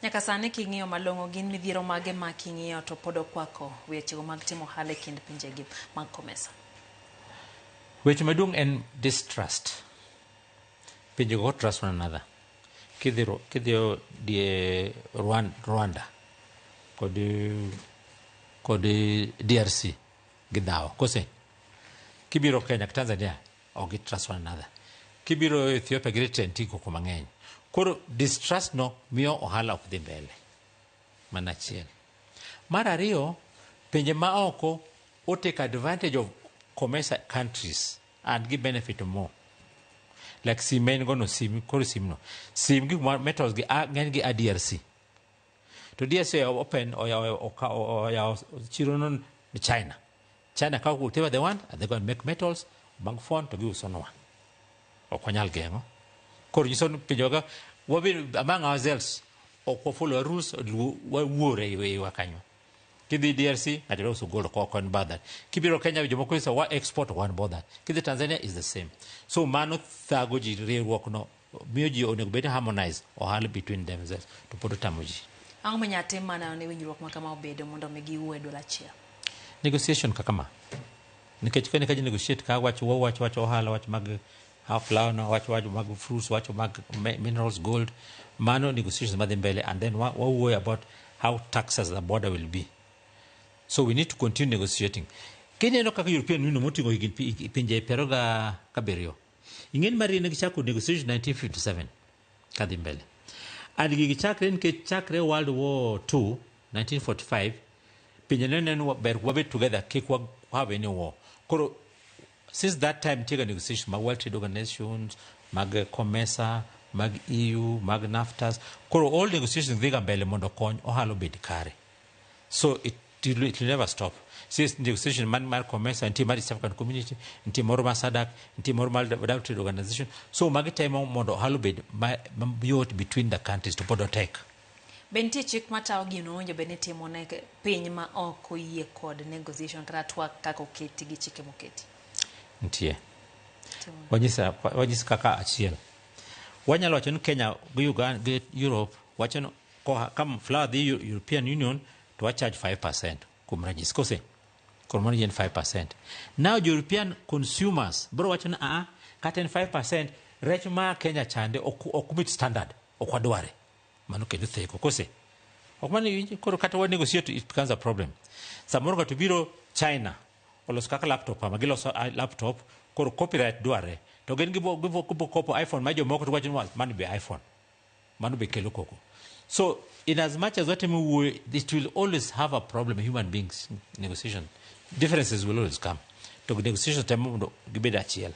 Nyaka sani king'iyo malong'o, gin midhiero mage ma king'iyo to pod okwako wechego mag timo ohala e kind pinjegi mag COMESA? Weche maduong' en distrust. Pinjego ok trust one another. Kidhi die Rwanda kod DRC gidhawo. Kose? Kibiro Kenya gi Tanzania ok gi trust one another. Kibiro Ethiopia gi Eritrea nitie koko mang'eny. Koro distrust no miyo ohala ok dhi mbele. Mano achiel. Mar ariyo, pinje ma oko o take advantage of COMESA countries and gi benefit more. Like sim en gono sim, koro sim no. Sim gi metals gi ng'eny gi a DRC. To DRC open oyawo chiro no ni China. China kawo whatever they want and they go and make metals mag phone to giuso nwa. Ok wanyal geng'o. Koro nyiso ni pinje ka wabed among ourselves ok wa follow rules, wawuore e iwa kanyo. Kidhi DRC, ng'ato dwa uso gold ok en bothered. Kibiro Kenya, jomoko nyiso wa export ok wan bothered. Kidhi Tanzania is the same. So mano thago ji, riwruok no miyo ji onego bed harmonize ohala between themselves to pod otamo ji. Ang'o minyalo tim mana ne winjruok ma kama obedo mondo mi giwuo e duol achiel? Negotiation kaka ma. Nikech ka ji negotiate ka wach wach wach ohala, wach mag half flower no, wach wach mag fruits, wach mag minerals, gold, mano negotiations madhi mbele, and then wawuoyo about how taxes the border will be. So we need to continue negotiating. Kineno kaka European Union moting'o higni pinje piero ga kabiriyo. Ing'eni mar ne gichako negotiation 1957 kadhi mbele. And gigi chakre nikech chakre World War II 1945 pinje ne neno ber wabed together, kik wa have any war. Koro since that time nitie ga negotiation mag World Trade Organizations, mag COMESA, mag EU, mag NAFTAs. Koro all negotiations dhi ga mbele mondo okony ohala obed kare. So it will never stop. Since negotiation man mar COMESA, nitie mar East African Community, nitie moro mar SADC, nitie moro mar World Trade Organization. So magi temo mondo ohala obed mayot between the countries to pod otek. Be nitie chik matayo gino mowinjo bed ni itimo ne piny ma ok oyie kod negotiation kata twak kaka oketi gi chike moketi? Nitie. Wanyis kaka achiel. Wanyalo wacho ni Kenya gi Uganda gi Europe wacho ni ka flour dhi European Union to wa charge 5% kuom ranyisi kose. Koro mano en 5%. Now European consumers bro wacho ni a kata en 5%, rech ma Kenya chande ok meet standard, ok wadware. Mano kendo theko kose. Ok mano koro kata wa negotiate, it becomes a problem. Samoro ng'ato biro China oloso kaka laptop ama giloso laptop, koro copyright dware to gin gibo kopo iPhone ma jomoko to wacho ni mano be iPhone, mano be kelo koko. So in as much as watimo wuoyo, it will always have a problem. Human beings negotiation differences will always come to negotiation temo mondo gibed achiel.